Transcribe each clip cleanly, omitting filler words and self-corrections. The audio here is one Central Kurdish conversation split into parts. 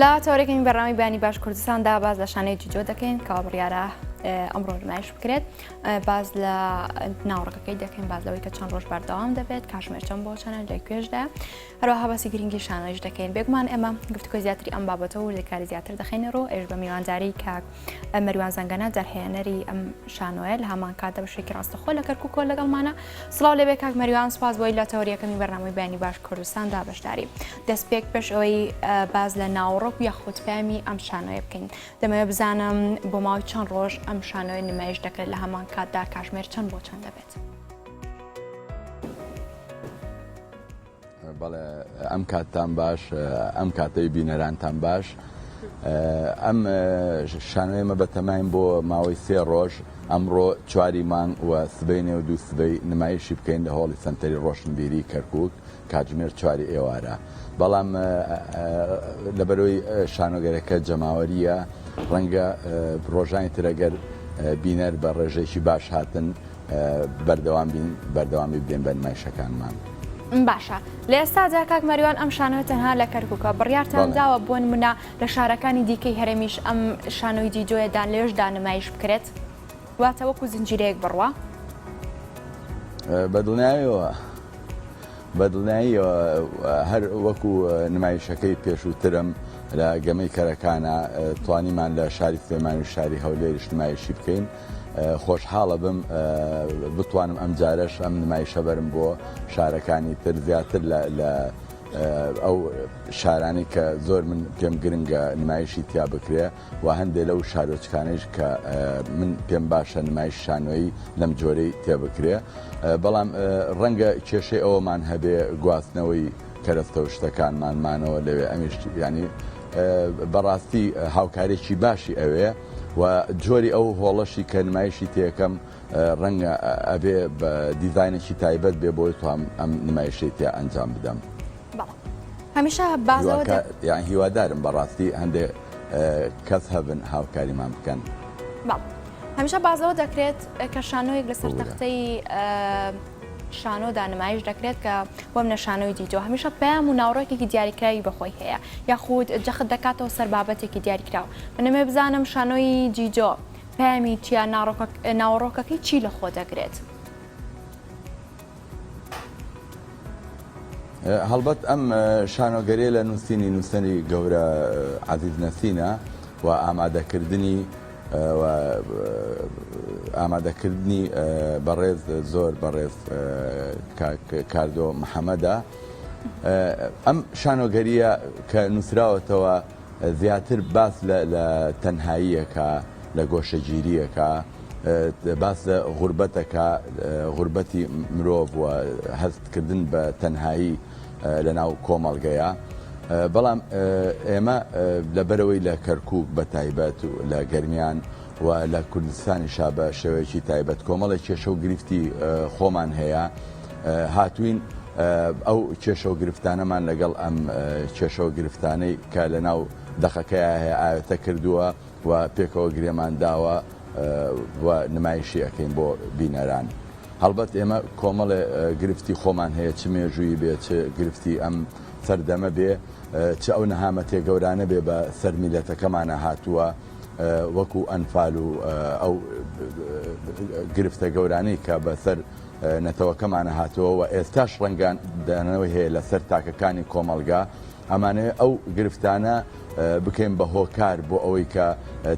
لە تەوەرەکەمی بەرنامەی بەیانی باش کوردستاندا باس لە شانەی جیجۆ دەکەین کەوا بڕیارە ئەمڕۆ نمایش بکرێت باز لە ناوڕەکەکەی دەکەین باز لەوەی کە چەند ڕۆژ بەردەوام دەبێت کاژمێر چەند بۆ چەنە لە کوێشدا هەروەها باسی گرنگی شانۆیش دەکەین. بێگومان ئێمە گفتوگۆی زیاتری ئەم بابەتە و وردەکاری زیاتر دەخەینە ڕوو، ئەویش بە میوانداری کاک مەریوان زەنگەنە دەرهێنەری ئەم شانۆیە لە هەمان کاتدا بە شێوەیەکی ڕاستەخۆ لە کەرکووکەوە لەگەڵمانە. سڵاو لێبێ کاک مەریوان، سوپاس بۆی لە تەوەری یەکەمی بەرنامەی بەیانی باش کوردستاندا بەشداری. دەستپێک پێش ئەوەی باس لە ناوەڕۆک یاخود پەیامی ئەم شانۆیە بکەین، دەمەوێت بزانم بۆ ماوەی چەند ڕۆژ ئەم شانۆیە نمایش دەکرێت لە هەمان کاتدا کاژمێر چەند بۆ چەند دەبێت؟ بەڵێ ئەم کاتتان باش ئەم کاتەی بینەرانتان باش ئەم شانۆیەمە بەتەماین بۆ ماوەی سێ ڕۆژ ئەمڕۆ چواری مانگ و سبەینێ و دوو سبەی نمایشی بکەین لە هۆڵی سەنتەری ڕۆشنبیری کەرکک کاتژمێر چواری ئێوارە بەڵام لەبەرەوەی شانۆگەرەکە جەماوەریە ڕەنگە ڕۆژانی ترەگەر بینەر بە ڕێژەیەکی باش هاتن بەردەوام بین بەردەوامی بدەین بە نمایشەکانمان. باشە لە ئێستادا کاک مەریوان ئەم شانۆیە تەنها لە کەرکوکە بڕیارتان داوە بۆ نمونە لە شارەکانی دیکەی هەرێمیش ئەم شانۆی دیجۆیە دان لەوێشدا نمایش بکرێت واتە وەکو زنجیرەیەک بڕوا؟ بە دڵنیایەوە بە دڵنیاییەوە هەر وەکو نمایشەکەی پێشووترم لە گەمەی کەرەکانە توانیمان لە شاری سلێمانی و شاری هەولێریش نمایشی بکەین خۆشحاڵە بم بتوانم ئەم جارەش ئەم نمایشە بەرم بۆ شارەکانی تر زیاتر لە ئەو شارانی کە زۆر من پێم گرنگە نمایشی تیا بکرێ و هەندێک لەو شارۆچکانەیش کە من پێم باشە نمایش شانۆیی لەم جۆرەی تێ بکرێ بەڵام ڕەنگە کێشەی ئەوەمان هەبێ گواستنەوەی کەرەستە و شتەکانمان مانەوە لەوێ ئەمیش ینی بەڕاستی هاوکارێکی باشی ئەوێ و جۆری ئەو هۆڵەشی کە نمایشی تێکەم ڕەنگە ئەبێ بە دیزاینێکی تایبەت بێ بۆی توام ئەم نمایشەی تیا ئەنجام بدەم. بەڵێ هەمیشە باس لەوە دە. یان هیوادارم بەڕاستی هەندێ کەس هەبن هاوکاریمان بکەن. بەڵێ هەمیشە باس لەوە دەکرێت کە شانۆیەک لەسەر تەختەی شانۆدا نمایش دەکرێت کە بۆ منە شانۆی دیجۆ هەمیشە پەیام و ناوەڕۆکێکی دیاریکراوی بەخۆی هەیە یاخود جەخت دەکاتەوە سەر بابەتێکی دیاریکراو من دەمەوێت بزانم شانۆی جیجۆ پەیامی چییە ناوەڕۆکەکەی چی لەخۆ دەگرێت؟ هەڵبەت ئەم شانۆگەریە لە نووسینی نووسەری گەورە عەزیز نەسینە و ئامادەکردنی و ئامادەکردنی بەڕێز زۆر بەڕێز کاک کاردۆ محەمەدە ئەم شانۆگەریە کە نووسراوەتەوە زیاتر باس لە تەنهاییەکە لە گۆشەگیریەکە باس لە غوربەتەکە غوربەتی مرۆڤ و هەستکردن بە تەنهایی لەناو کۆمەڵگەیە بەڵام ئێمە لەبەرەوەی لە کەرکوک بە تایبەت و لە گەرمیان و لە کوردستانیشا بە شێوەیەکی تایبەت کۆمەڵێک کێشە و گرفتی خۆمان هەیە هاتوین ئەو کێشە و گرفتانەمان لەگەڵ ئەم کێشە و گرفتانەی کە لە ناو دەقەکەیا هەیە ئاوێتە کردووە و پێکەوە گرێمان داوە و نمایشی ئەکەین بۆ بینەران. هەڵبەت ئێمە کۆمەڵێ گرفتی خۆمان هەیە چ مێژوویی بێ چ گرفتی ئەم سەردەمە بێ چ ئەو نەهامەتیە گەورانە بێ بە سەر میلەتەکەمانە هاتووە وەکو ئەنفال و ئەو گرفتە گەورانەی کە بە سەر نەتەوەکەمانە هاتووە و ئێستاش ڕەنگان دانەوەی هەیە لەسەر تاکەکانی کۆمەڵگا ئەمانەوێ ئەو گرفتانە بکەین بە هۆکار بۆ ئەوەی کە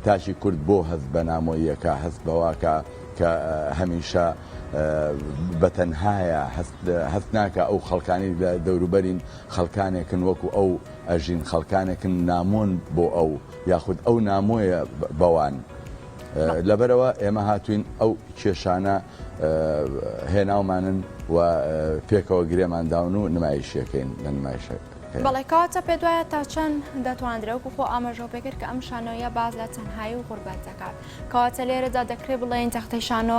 تاکی کورد بۆ هەست بە نامۆییەکە هەست بەواکە کە هەمیشە بە تەنهایە هەست ناکا ئەو خەڵکانی لە دەوروبەرین خەڵکانێکن وەکو ئەو ئەژین خەڵکانێکن نامۆن بۆ ئەو یاخود ئەو نامۆیە بەوان لەبەرەوە ئێمە هاتوین ئەو کێشانە هێناومانن و پێکەوە گرێمان داون و نمایشیەکەین لە نمایشەکە. بەڵێ کەواتە پێت وایە تا چەند دەتواندرێ وەکو خۆ ئاماژەو پێکرد کە ئەم شانۆیە باس لە تەنهایی و غوربەت دەکات کەواتە لێرەدا دەکرێت بڵێین تەختەی شانۆ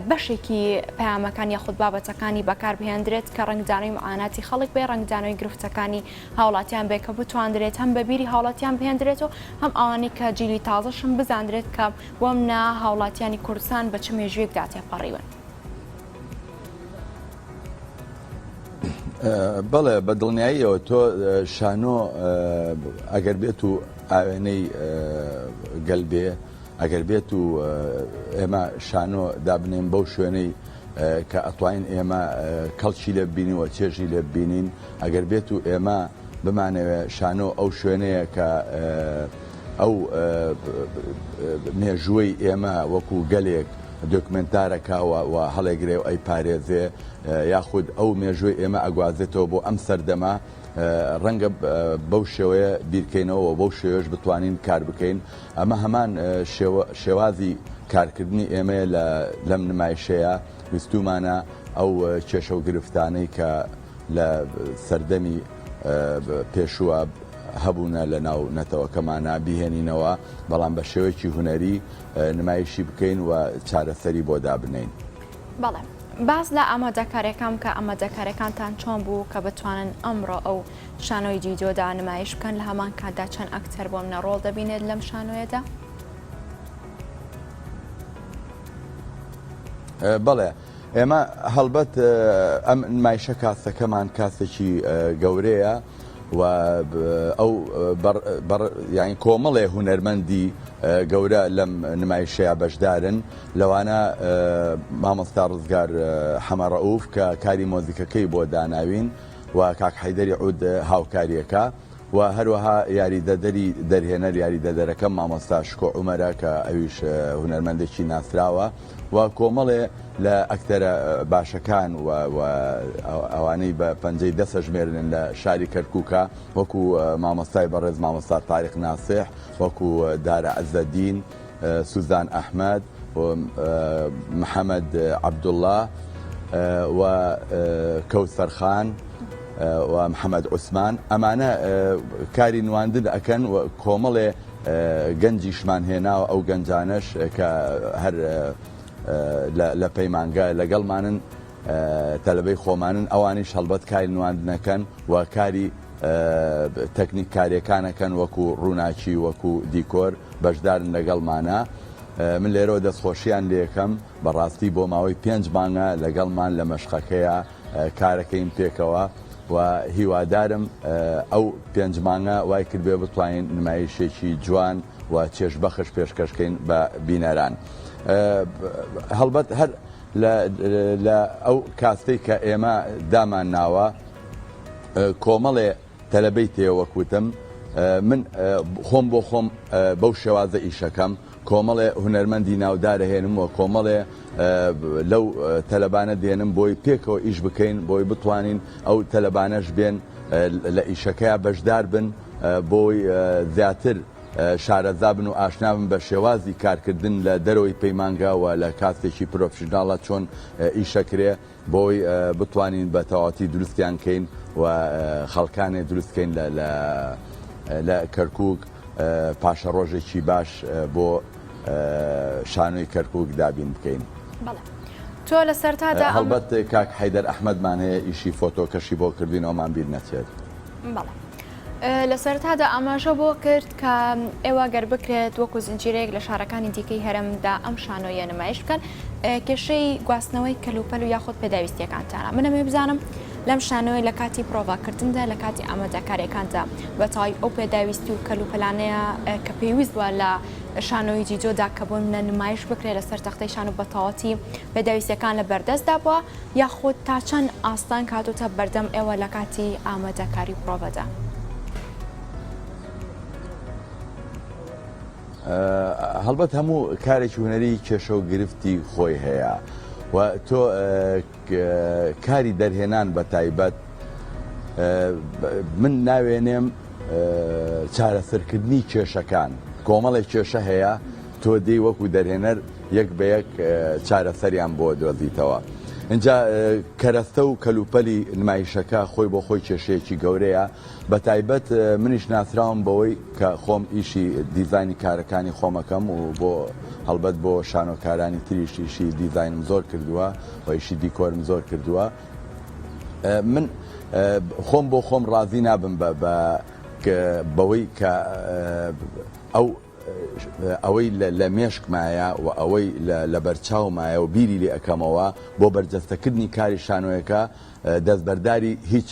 بەشێکی پەیامەکان یاخود بابەتەکانی بەکاربهێندرێت کە ڕەنگدانەوەی معاناتی خەڵک بێ ڕەنگدانەوەی گرفتەکانی هاوڵاتیان بێ کە بتواندرێت هەم بە بیری هاوڵاتیان بهێندرێت و هەم ئەوانەی کە جیلی تازەشن بزاندرێت کە وەمنا هاوڵاتیانی کوردستان بە چ مێژوویەکدا تێپەڕیون. بەڵێ بە دڵنیاییەوە تۆ شانۆ ئەگەر بێت و ئاوێنەی گەل بێ ئەگەر بێت و ئێمە شانۆ دابنێن بەو شوێنەی کە ئەتوانین ئێمە کەڵکی لێ ببینین و چێژی لێ ببینین ئەگەر بێت و ئێمە بمانەوێ شانۆ ئەو شوێنەیە کە ئەو مێژووەی ئێمە وەکو گەلێک دۆکمێنتارەکە و هەڵێگرێ و ئەیپارێزێ یاخود ئەو مێژووی ئێمە ئەگوازێتەوە بۆ ئەم سەردەمە ڕەنگە بەو شێوەیە بیرکەینەوە و بەو شێوەیەش بتوانین کار بکەین ئەمە هەمان شێوازی کارکردنی ئێمەیە لە لەم نمایشەیە ویستومانە ئەو کێشە و گرفتانەی کە لە سەردەمی پێشووە هەبوونە لە ناو نەتەوەکەمانا بیهێنینەوە، بەڵام بە شێوەیەکی هونەری نمایشی بکەین و چارەسەری بۆ دابنێین. بەڵێ. باس لە ئامادەکاریەکان بکە، ئامادەکاریەکانتان چۆن بوو کە بتوانن ئەمڕۆ ئەو شانۆی جیجۆدا نمایش بکەن، لە هەمان کاتدا چەند ئەکتەر بۆ منە ڕۆڵ دەبینێت لەم شانۆیەدا؟ بەڵێ. ئێمە هەڵبەت ئەم نمایشە کاستەکەمان کاستێکی گەورەیە و ئەو یانی کۆمەڵێ هونەرمەندی گەورە لەم نمایشەیە بەشدارن لەوانە مامۆستا ڕزگار حەمە ڕەئوف کە کاری مۆزیکەکەی بۆ داناوین و کاک حەیدەری عود هاوکاریەکە و هەروەها یاریدەدەری دەرهێنەر یاریدەدەرەکەم مامۆستا شکۆ عومەرە کە ئەویش هونەرمەندێکی ناسراوە و کۆمەڵێ لە ئەکتەرە باشەکان و ئەوانەی بە پەنجەی دەسەژمێرن لە شاری کەرکووکە وەکو مامۆستای بەڕێز مامۆستا تاریق ناسح وەکو دارە عزەدین سوزان ئەحمەد و محەمەد عەبدوڵا و کەوسەر خان و محەمەد عوسمان ئەمانە کاری نواندن ئەکەن و کۆمەڵێ گەنجیشمان هێناوە ئەو گەنجانەش کە هەر لە پەیمانگە لەگەڵمانن تەلەبەی خۆمانن ئەوانیش هەڵبەت کاری نواندنەکەن و کاری تەکنیک کاریەکانەکەن وەکو ڕووناکی وەکو دیکۆر بەشدارن لەگەڵمانە من لێرەوە دەستخۆشیان لێکەم بەڕاستی بۆ ماوەی پێنج مانگە لەگەڵمان لە مەشقەکەیە کارەکەین پێکەوە و هیوادارم ئەو پێنج مانگە وای کردبێ بتوانین نمایشێکی جوان و چێژبەخش پێشکەشکەین بە بینەران هەڵبەت هەر لە ئەو کاستەی کە ئێمە دامان ناوە کۆمەڵێ تەلەبەی تێ وەک وتم من خۆم بۆ خۆم بەو شێوازە ئیشەکەم کۆمەڵێ هونەرمەندی ناودار ئەهێنم و کۆمەڵێ لەو تەلەبانە دێنم بۆی پێکەوە ئیش بکەین بۆی بتوانین ئەو تەلەبانەش بێن لە ئیشەکەیا بەشدار بن بۆی زیاتر شارەزا بن و ئاشنا بن بە شێوازی کارکردن لە دەرەوەی پەیمانگا و لە کاستێکی professional ە چۆن ئیشەکرێ بۆی بتوانین بە تەواوەتی دروستیان کەین و خەڵکانێ دروست کەین لە لە لە کەرکوک پاشەڕۆژێکی باش بۆ شانۆی کەرکوک دابین بکەین. بەڵێ تۆ لە سەرتادا هەڵبەت کاک حەیدەر ئەحمەدمان هەیە ئیشی فۆتۆکەشی بۆ کردین ئەومان بیر نەچێت. بەڵێ. لە سەرەتادا ئاماژە بۆ کرد کە ئێوە گەر بکرێت وەکو زنجیرەیەک لە شارەکانی دیکەی هەرێمدا ئەم شانۆیە نمایش بکەن کێشەی گواستنەوەی کەلوپەل و یاخود پێداویستیەکانتانە من ئەمەوێ بزانم لەم شانۆیە لە کاتی پرۆڤاکردندا لە کاتی ئامادەکاریەکاندا بە تەواوی ئەو پێداویستی و کەلوپەلانەیە کە پێویست بووە لە شانۆی جیجۆدا کە بۆ منە نمایش بکرێت لەسەر تەختەی شانۆ بە تەواوەتی پێداویستیەکان لە بەردەستدا بووە یاخود تا چەند ئاستەنگ هاتۆتە بەردەم ئێوە لە کاتی ئامادەکاری و پرۆڤەدا؟ هەڵبەت هەموو کارێکی هونەری کێشە و گرفتی خۆی هەیە و تۆ کاری دەرهێنان بە تایبەت من ناوێنێم چارەسەرکردنی کێشەکان کۆمەڵێک کێشە هەیە تۆ دێی وەکو دەرهێنەر یەک بە یەک چارەسەریان بۆ دۆزیتەوە. ئینجا کەرەستە و کەلوپەلی نمایشەکە خۆی بۆ خۆی کێشەیەکی گەورەیە، بە تایبەت منیش ناسراوم بەوەی کە خۆم ئیشی دیزاینی کارەکانی خۆم ئەکەم و بۆ هەڵبەت بۆ شانۆکارانی تریش ئیشی دیزاینم زۆر کردووە و ئیشی دیکۆرم زۆر کردووە. من خۆم بۆ خۆم ڕازی نابم بە بەوەی کە ئەو. ئەوەی لە مێشکمایە و ئەوەی لە بەرچاومایە و بیری لێ ئەکەمەوە بۆ بەرجەستەکردنی کاری شانۆیەکە دەستبەرداری هیچ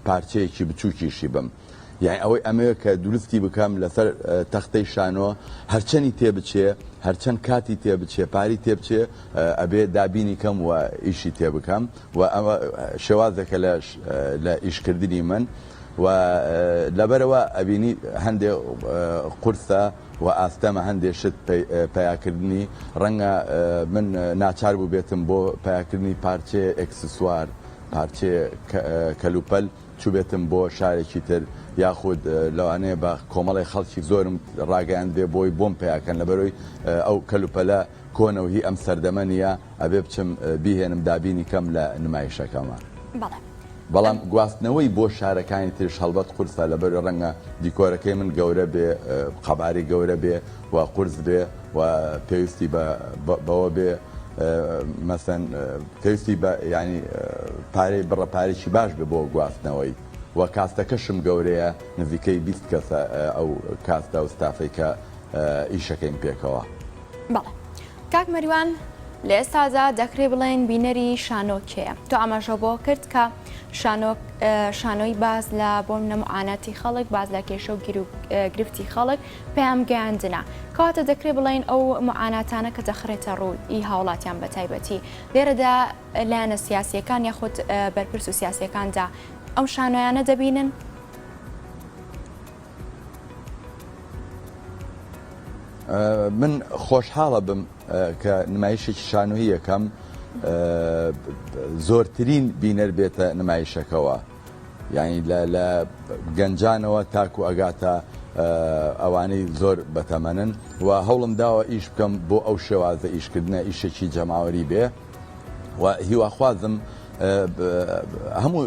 پارچەیەکی بچووکیشی بم. یانی ئەوەی ئەمەوێ کە دروستی بکەم لەسەر تەختەی شانۆ هەرچەنی تێ بچێ هەرچەند کاتی تێ بچێ پاری تێ بچێ ئەبێ دابینی کەم و ئیشی تێ بکەم و ئەمە شێوازێکە لە لە ئیشکردنی من و لەبەرەوە ئەبینی هەندێ قورسە و ئاستەمە هەندێ شت پەیاکردنی ڕەنگە من ناچار بووبێتم بۆ پەیاکردنی پارچەیە ئێکسسوار پارچەیە کەلوپەل چوبێتم بۆ شارێکی تر یاخود لەوانەیە بە کۆمەڵی خەڵکی زۆرم ڕاگەیاندبێ بۆی بۆم پەیاکەن لەبەرەوەی ئەو کەلوپەلە کۆنە و هی ئەم سەردەمە نییە ئەبێ بچم بیهێنم دابینی کەم لە نمایشەکەمە. بەڵێ. بەڵام گواستنەوەی بۆ شارەکانی تریش هەڵبەت قورسە لەبەر ڕەنگە دیکۆرەکەی من گەورە بێ قەبارەی گەورە بێ و قورس بێ و پێویستی بە بەوە بێ مەسەن پێویستی بە یانی پارەی بڕە پارێکی باش بێ بۆ گواستنەوەی و کاستەکەشم گەورەیە نزیکەی 20 کەسە ئەو کاستە و ستافەی کە ئیشەکەین پێکەوە. بەڵێ کاک مەریوان لە ئێستادا دەکرێ بڵێن بینەری شانۆ کێیە؟ تۆ ئاماژە بۆ کرد کە شانۆ شانۆی باز لە بۆ نەمعاناتی خەڵک باز لە کێشە و گرفتی خەڵک پەیام گەیاندنە کەواتە دەکرێ بڵێین ئەو معاناتانە کە دەخرێتە ڕوو ئی هاوڵاتیان بە تایبەتی لێرەدا لایەنە سیاسیەکان یاخود بەرپرس و سیاسیەکاندا ئەم شانۆیانە دەبینن؟ من خۆشحاڵە بم کە نمایشێکی شانۆیی یەکەم زۆرترین بینەر بێتە نمایشەکەوە یانی لە لە گەنجانەوە تاکو ئەگاتە ئەوانەی زۆر بەتەمەنن و هەوڵم داوە ئیش بکەم بۆ ئەو شێوازە ئیشکردنە ئیشێکی جەماوەری بێ و هیواخوازم هەموو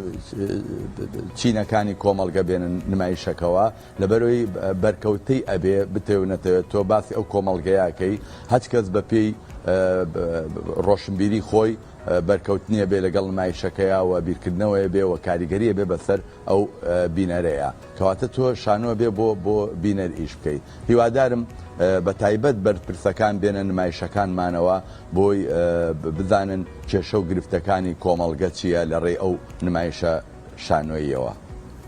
چینەکانی کۆمەڵگە بێنن نمایشەکەوە لەبەرەوەی بەرکەوتەی ئەبێ بتەوێ و نەتەوێت تۆ باسی ئەو کۆمەڵگەیەکەی هەچ کەس بە پێی ڕۆشنبیری خۆی بەرکەوتنیە بێ لەگەڵ نمایشەکەیا و بیرکردنەوەیە بێ و کاریگەریە بێ بەسەر ئەو بینەرەیا کەواتە تۆ شانۆ بێ بۆ بۆ بینەر ئیش بکەی هیوادارم بە تایبەت بەرپرسەکان بێنە نمایشەکانمانەوە بۆی بزانن کێشە و گرفتەکانی کۆمەڵگە چییە لە ڕێی ئەو نمایشە شانۆییەوە.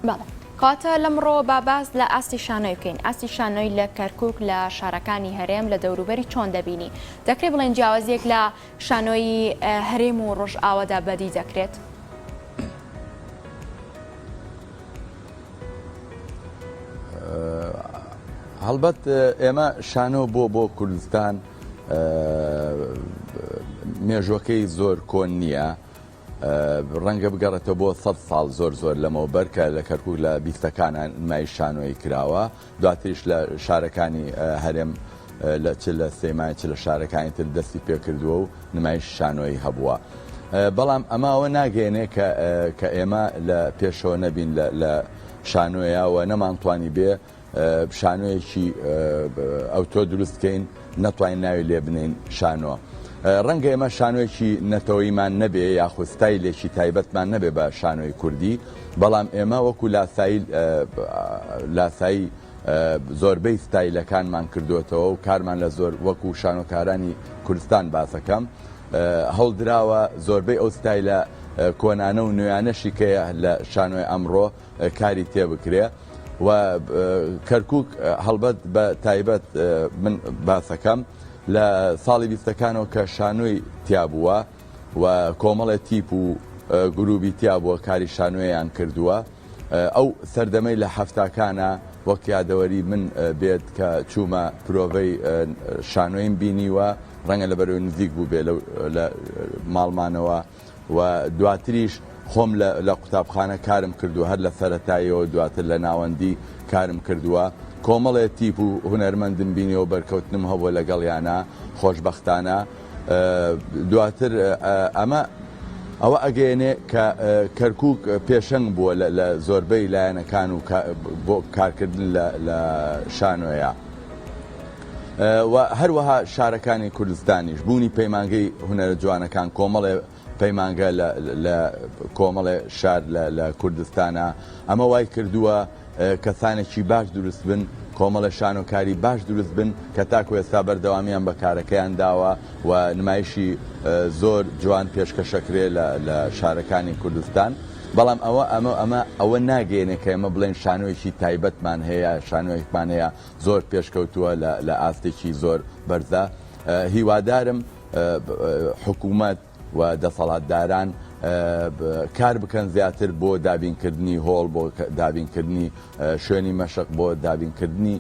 بەڵێ. کەواتە لەمڕۆوە با باس لە ئاستی شانۆی بکەین. ئاستی شانۆی لە کەرکووک، لە شارەکانی هەرێم، لە دەوروبەری چۆن دەبینی؟ دەکرێ بڵێین جیاوازییەک لە شانۆی هەرێم و ڕۆژئاوادا بەدی دەکرێت؟ هەڵبەت ئێمە شانۆ بۆ بۆ کوردستان مێژوەکەی زۆر کۆن نییە ڕەنگە بگەڕێتەوە بۆ سە ساڵ زۆر زۆر لەمەوبەر کە لە کەرکک لە بیستەکانە نمایش شانۆیی کراوە دواتریش لە شارەکانی هەرێم لە چ لە سلێمانی چ لە شارەکانی تر دەستی پێکردووە و نمایش شانۆیی هەبووە. بەڵام ئەمە ئەوە ناگەیەنێ کە کە ئێمە لە پێشەوە نەبین لە لە شانۆیە و نەمانتوانی بێ شانۆیەکی ئەوتۆ دروست کەین نەتوانین ناوی لێ بنێین شانۆ. ڕەنگە ئێمە شانۆیەکی نەتەوەییمان نەبێ یاخود ستایلێکی تایبەتمان نەبێ بە شانۆی کوردی، بەڵام ئێمە وەکو لاسایی لاسایی زۆربەی ستایلەکانمان کردووەتەوە و کارمان لە زۆر وەکو شانۆکارانی کوردستان باسەکەم هەوڵدراوە زۆربەی ئەو ستایلە کۆنانە و نوێیانەشی کە لە شانۆی ئەمڕۆ کاری تێبکرێ و کەرکک هەڵبەت بە تایبەت من باسەکەم لە ساڵی بیستەکانەوە کە شانۆی تیابووە و کۆمەڵێ تیپ و گروبی تیابووە کاری شانۆیان کردووە ئەو سەردەمەی لە حەفتاکانە وەک یادەوەری من بێت کە چوومە پرۆڤەی شانۆیم بینیوە ڕەنگە لە بەرەوەی نزیک بوو بێ لە ماڵمانەوە و دواتریش خۆم لە قوتابخانە کارم کردووە هەر لە سەرەتاییەوە دواتر لە ناوەندی کارم کردووە کۆمەڵێ تیپ و هونەرمەندم بینیەوە بەرکەوتنم هەبووە لەگەڵیانە خۆشبەختانە دواتر ئەمە ئەوە ئەگەیەنێ کە کەرکک پێشەنگ بووە لە زۆربەی لایەنەکان و بۆ کارکردن لە شانۆیە. و هەروەها شارەکانی کوردستانیش بوونی پەیمانگەی هونەرە جوانەکان کۆمەڵێ پەیمانگە لە کۆمەڵێ شار لە کوردستانە ئەمە وای کردووە کەسانێکی باش دروست بن. کۆمەڵێ شانۆکاری باش دروست بن کە تاکو ئێستا بەردەوامیان بە کارەکەیان داوە و نمایشی زۆر جوان پێشکەشەکرێ لە شارەکانی کوردستان. بەڵام ئەوە ئەمە ئەمە ئەوە ناگەیەنێ کە ئێمە بڵێین شانۆیەکی تایبەتمان هەیە، شانۆیەکمان هەیە زۆر پێشکەوتووە لە ئاستێکی زۆر بەرزە. هیوادارم حکوومەت و دەسەڵاتداران کار بکەن زیاتر بۆ دابینکردنی هۆڵ، بۆ دابینکردنی شوێنی مەشق، بۆ دابینکردنی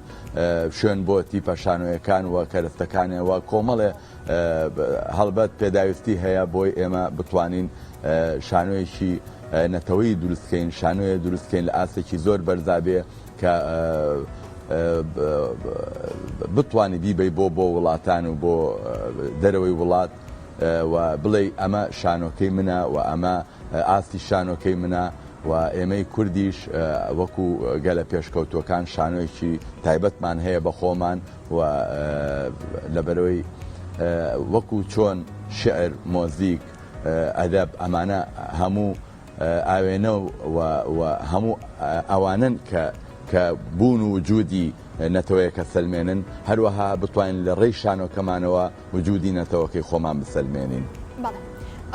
شوێن بۆ تیپە شانۆیەکان و کەرەستەکانیان و کۆمەڵێ هەڵبەت پێداویستی هەیە بۆی ئێمە بتوانین شانۆیەکی نەتەوەیی دروست کەین، شانۆیە دروست کەین لە ئاستێکی زۆر بەرزا بێ کە بتوانی بیبەی بۆ بۆ وڵاتان و بۆ دەرەوەی وڵات و بڵێی ئەمە شانۆکەی منە و ئەمە ئاستی شانۆکەی منە و ئێمەی کوردیش وەکو گەلە پێشکەوتووەکان شانۆیەکی تایبەتمان هەیە بە خۆمان و لەبەرەوەی وەکو چۆن شعر، مۆزیک، ئەدەب ئەمانە هەموو ئاوێنە و هەموو ئەوانەن کە کە بوون و وجودی نەتەوەیەکە سەلمێنن، هەروەها بتوانین لە ڕێی شانۆکەمانەوە وجودی نەتەوەکەی خۆمان بسەلمێنین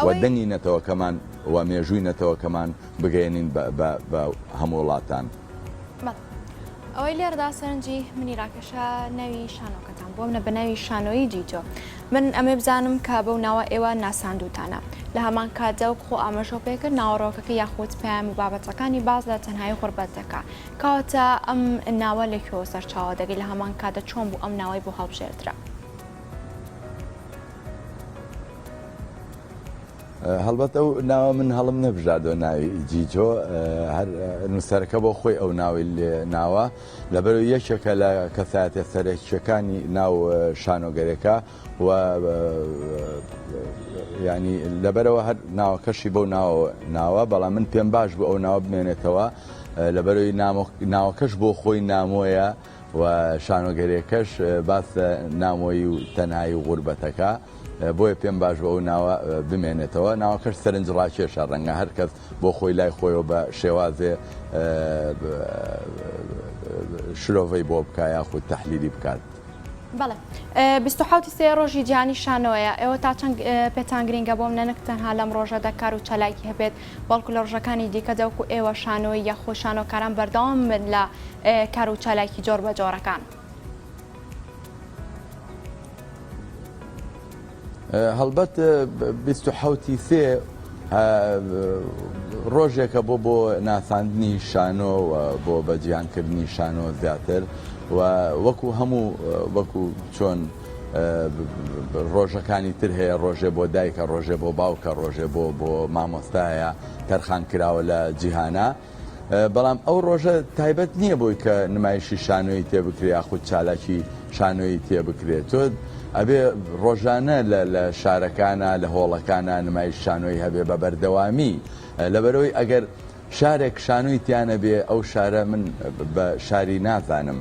و دەنگی نەتەوەکەمان و مێژووی نەتەوەکەمان بگەیەنین بە هەموو وڵاتان. ئەوەی لێرەدا سەرنجی منی ڕاکێشا ناوی شانۆکەتان بۆ منە بە ناوی شانۆیی جیجۆ من ئەمێ بزانم کە بەو ناوە ئێوە ناساندوتانە لە هەمان کاتدا وەک خۆ ئاماژەو پێکرد ناوەڕۆکەکە یاخود پەیام و بابەتەکانی باس لە تەنهایی غوربەت دەکا کەواتە ئەم ناوە لە کوێوە سەرچاوە دەگرێت لە هەمان کاتدا چۆن بوو ئەم ناوەی بۆ هەڵبژێردرا؟ هەڵبەت ئەو ناوە من هەڵم نەبژاردوە ناوی جیجۆ هەر نووسەرەکە بۆ خۆی ئەو ناوی لێ ناوە لەبەرەوەی یەکێکە لە کەسایەتە سەرەکیەکانی ناو شانۆگەرێکە و ینی لەبەرەوە هەر ناوەکەشی بەو ناوە ناوە بەڵام من پێم باش بوو ئەو ناوە بمێنێتەوە لەبەرەوەی ناوەکەش بۆ خۆی نامۆیە و شانۆگەرێکەش باس لە نامۆیی و تەنهایی و غوربەتەکە بۆیە پێم باش بوو ئەو ناوە بمێنێتەوە، ناوەکەش سەرنجڕاکێشە، ڕەنگە هەر کەس بۆ خۆی لای خۆیەوە بە شێوازێ شرۆڤەی بۆ بکا یاخود تەحلیلی بکات. بەڵێ 27 سێ ڕۆژی جیهانی شانۆیە، ئێوە تا چەند پێتان گرینگە بۆم نە نەک تەنها لەم ڕۆژەدا کار و چالاکی هەبێت، بەڵکو لە ڕۆژەکانی دیکەدا وەکو ئێوە شانۆیی یاخود شانۆکاران بەردەوام بن لە کار و چالاکی جۆر بە جۆرەکان؟ هەڵبەت 27 ی سێ ڕۆژێکە بۆ بۆ ناساندنی شانۆ و بۆ بە جیهانکردنی شانۆ زیاتر و وەکو هەموو وەکو چۆن ڕۆژەکانی تر هەیە ڕۆژێ بۆ دایکە ڕۆژێ بۆ باوکە ڕۆژێ بۆ بۆ مامۆستایە تەرخان کراوە لە جیهانە بەڵام ئەو ڕۆژە تایبەت نییە بۆی کە نمایشی شانۆیی تێ بکرێ یاخود چالاکی شانۆیی تێ بکرێ تۆ ئەبێ ڕۆژانە لە شارەکانە لە هۆڵەکانە نمایش شانۆی هەبێ بە بەردەوامی لەبەرەوەی ئەگەر شارێک شانۆی تیانە بێ ئەو شارە من بە شاری نازانم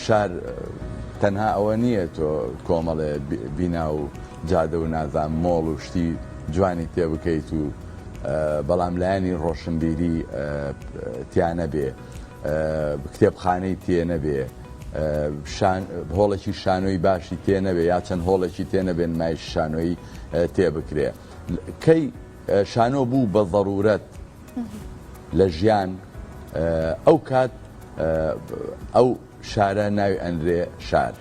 شار تەنها ئەوە نییە تۆ کۆمەڵێ بینا و جادە و نازان مۆڵ و شتی جوانی تێ بکەیت و بەڵام لایەنی ڕۆشنبیری تیا نەبێ، کتێبخانەی تێ نەبێ، هۆڵێکی شانۆی باشی تێ نەبێ یا چەند هۆڵێکی تێ نەبێ نمایش شانۆیی تێ بکرێ. کەی شانۆ بوو بە زەرورەت لە ژیان ئەو کات ئەو شارە ناوی ئەنرێ شار.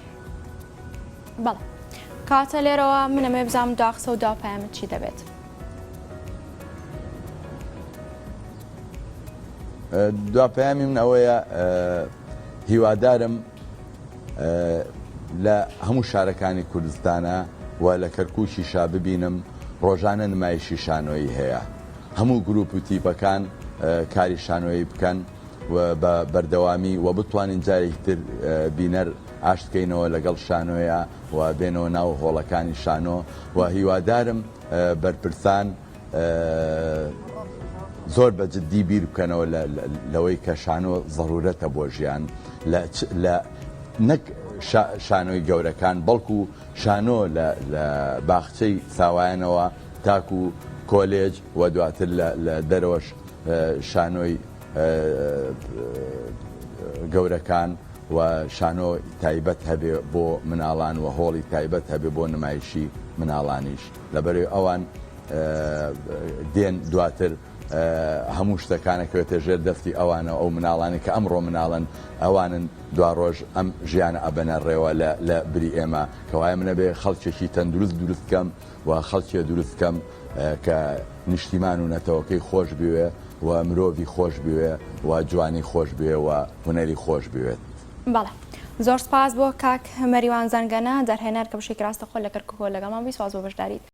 بەڵێ کەواتە لێرەوە من ئەمەوێ بزانم دوا قسە و دوا پەیامت چی دەبێت؟ دوا پەیامی من ئەوەیە هیوادارم لە هەموو شارەکانی کوردستانە و لە کەرکووکیشا ببینم ڕۆژانە نمایشی شانۆیی هەیە هەموو گروپ و تیپەکان کاری شانۆیی بکەن و بە بەردەوامی و بتوانین جارێکی تر بینەر ئاشت کەینەوە لەگەڵ شانۆیا و بێنەوە ناو هۆڵەکانی شانۆ و هیوادارم بەرپرسان زۆر بە جدی بیر بکەنەوە لەوەی کە شانۆ زەرورەتە بۆ ژیان لە نەک شانۆی گەورەکان بەڵکو شانۆ لە باخچەی ساوایانەوە تاکو کۆلێج و دواتر لە دەرەوەش شانۆی گەورەکان. و شانۆ تایبەت هەبێ بۆ مناڵان و هۆڵی تایبەت هەبێ بۆ نمایشی مناڵانیش لەبەرەی ئەوان دێن دواتر هەموو شتەکان ئەکەوێتە ژێر دەستی ئەوانەوە ئەو مناڵانەی کە ئەمڕۆ مناڵن ئەوانن دواڕۆژ ئەم ژیانە ئەبەنە ڕێوە لە لە بری ئێمە کەوایە من ئەبێ خەڵکێکی تەندروست دروست کەم و خەڵکێ دروست کەم کە نیشتیمان و نەتەوەکەی خۆش بوێ و مرۆڤی خۆش بوێ و جوانی خۆش بوێ و هونەری خۆش بوێت. بەڵێ زۆر سپاس بۆ کاک مەریوان زەنگەنە دەرهێنەر کە بەشێکی ڕاستەخۆ لە کەرکوکەوە لەگەڵمان بووی سپاس بۆ بەشداریت.